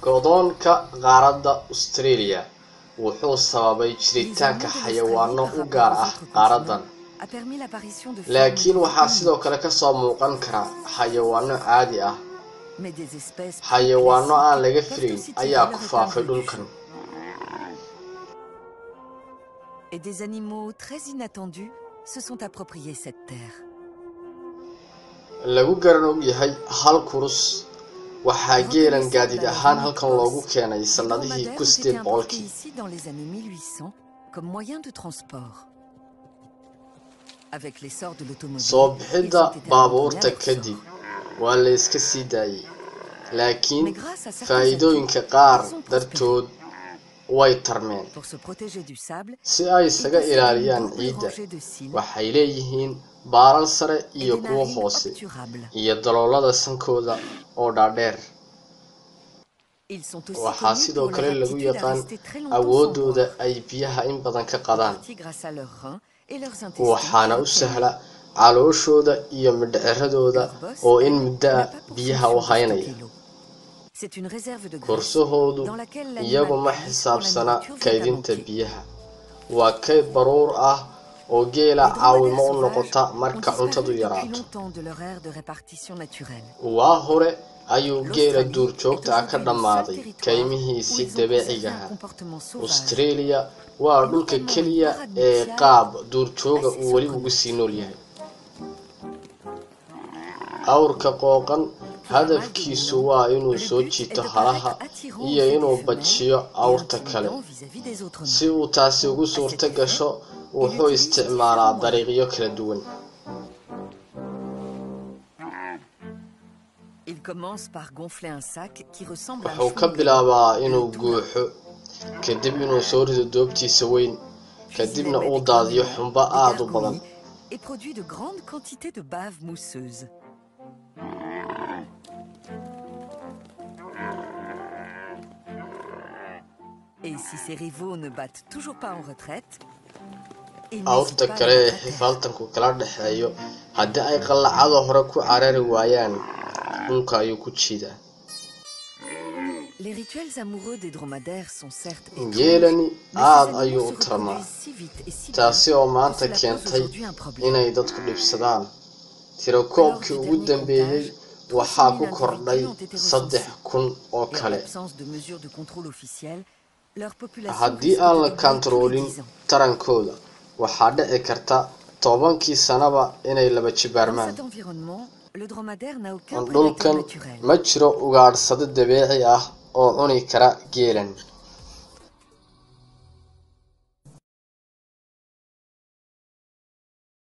Go'doonka qaaradda Australia wuxuu sababay L'isolement jiritaanka de l'Australie xayawaano par u rapport gaar aux ah autres qaaraddan, continents a permis l'apparition de formes laakiin de vie waxaa sidoo uniques, kale kasoo muuqan kara xayawaano caadi ah. mais des espèces plus Xayawaano aan classiques laga peuvent filayn aussi tirer ayaa leur ku faafay épingle du dhulkan. jeu. Et des animaux très inattendus se sont appropriés cette terre. Lagu garan og yahay hal kurus. Waxaa geelan Reconnaissables gaadiid à leur ahaan unique halkan loogu bosse, keenay les sannadihii dromadaires kun ont été sideed importés boqolkii. ici dans les années 1800 comme moyen de transport. Avec l'essor de Soo l'automobile, ils ont bixidda été abandonnés à baabuurta leur kadib sort. waa la iska sii daayay, laakiin Mais grâce à certains atouts, faa'iidooyinka qaar ils ont prospéré. dartood way tarmeen. Pour se protéger du sable, Si ay ils isaga possèdent une ilaaliyaan double ciidda, rangée de cils waxay leeyihiin baalal sare et iyo des kuwo narines hoose obturables. iyo daloolada sankooda oo dhaadheer. Ils sont aussi Waxaa connus sidoo pour leur kale lagu aptitude à yaqaan rester très longtemps sans awooddooda boire, ay biyaha in badan ka en qadaan, partie grâce à leurs reins et leurs intestins qui waxaana u retiennent sahla l'eau. calooshooda iyo mindhiciradooda Leur bosse, oo in elle, muddo n'a ah pas pour biyaha u fonction de haynaya. stocker l'eau. C'est une réserve de graisse Korsahoodu dans laquelle iyagu l'animal ma puise quand la xisaabsana nourriture vient à kaydinta manquer. biyaha. Waa kayd baruur ah oo geela Les dromadaires caawimo u sauvages noqota ont marka disparu cuntadu depuis yaraato. longtemps de leur aire de répartition naturelle. Waa hore ayuu geela L'Australie est duurjoogta ah ka aujourd'hui le seul dhammaaday territoire où kaymihiisii ils ont conservé un dabiicigaha. comportement sauvage Australia waa et dhulka notamment une keliya ee parade nuptiale qaab duurjooga assez uu weli ugu surprenante. sii nool yahay. Awrka qooqan Pour un mâle hadafkiisu dominant, waa inuu le soo but est jiito de halaha paraître attirant aux iyo yeux des inuu femelles bajiyo et awrta kale. intimidant vis-à-vis des autres Si mâles. uu taasi ugu À cet suurto effet, gasho, il wuxuu utilise différents isticmaalaa moyens. dariiqyo kala duwan. Il commence par gonfler un sac qui ressemble à un Wuxuu ka chewing-gum, bilaabaa le inuu doula. guuxo, kadib inuu soo rido doobtiisa weyn, Puis il kadibna émet uu des daadiyo grognements, xumbo des aad u badan. gargouillis et produit de grandes quantités de bave mousseuse. Et si ses rivaux ne battent toujours pas en retraite, il n'hésite Awrta pas à kale les ee mettre à terre. xifaaltanku kala dhexeeyo haddii ay qallacada hore ku carari waayaan, dhulka ayuu ku jiidaa. Les rituels amoureux des dromadaires sont certes étranges, Geelani mais ces aad animaux ayuu se u tarmaa, reproduisent si vite et si bien taasi oo que maanta cela pose keentay aujourd'hui un problème. inay dadku dhibsadaan. Lors Tirakoobkii du ugu dernier dambeeyey comptage, 300 waxaa 000 ku kordhay individus ont été 3,000 recensés. oo Et en kale. l'absence de mesures de contrôle officielles, leur population Haddii risque aan de la doubler tous les kantaroolin 10 ans. tarankooda, waxaa dhici karta 10kii sanaba inay laba Dans jibaarmaan. cet environnement, le dromadaire n'a aucun prédateur Dhulkan naturel. ma jiro ugaadhsado dabiici ah oo cuni kara geelan.